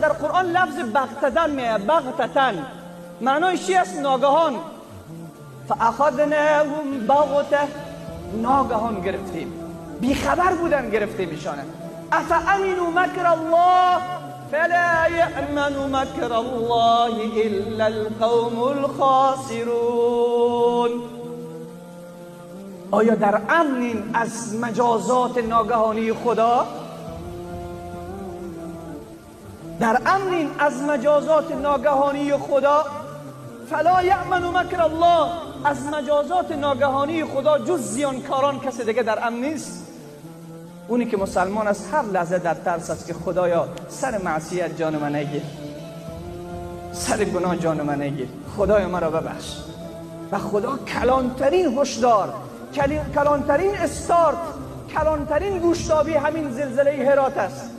در قرآن لفظ بغتتن میاد، بغتتن معنایش چی است؟ ناگهان. فاخذناهم بغته، ناگهان گرفتیم، بیخبر بودن گرفته میشانه. افامنوا مکر الله فلا یأمن مکر الله الا القوم الخاسرون. آیا در امنیم از مجازات ناگهانی خدا؟ در امنیم از مجازات ناگهانی خدا؟ فلا یأمن مکر الله، از مجازات ناگهانی خدا جز زیانکاران کسی دیگه در امن نیست. اونی که مسلمان است هر لحظه در ترس است که خدایا سر معصیت جان من نگیر، سر گناه جان من نگیر، خدایا مرا ببخش. و خدا کلانترین هشدار، کلانترین استارت، کلانترین گوشتابی همین زلزله هرات است.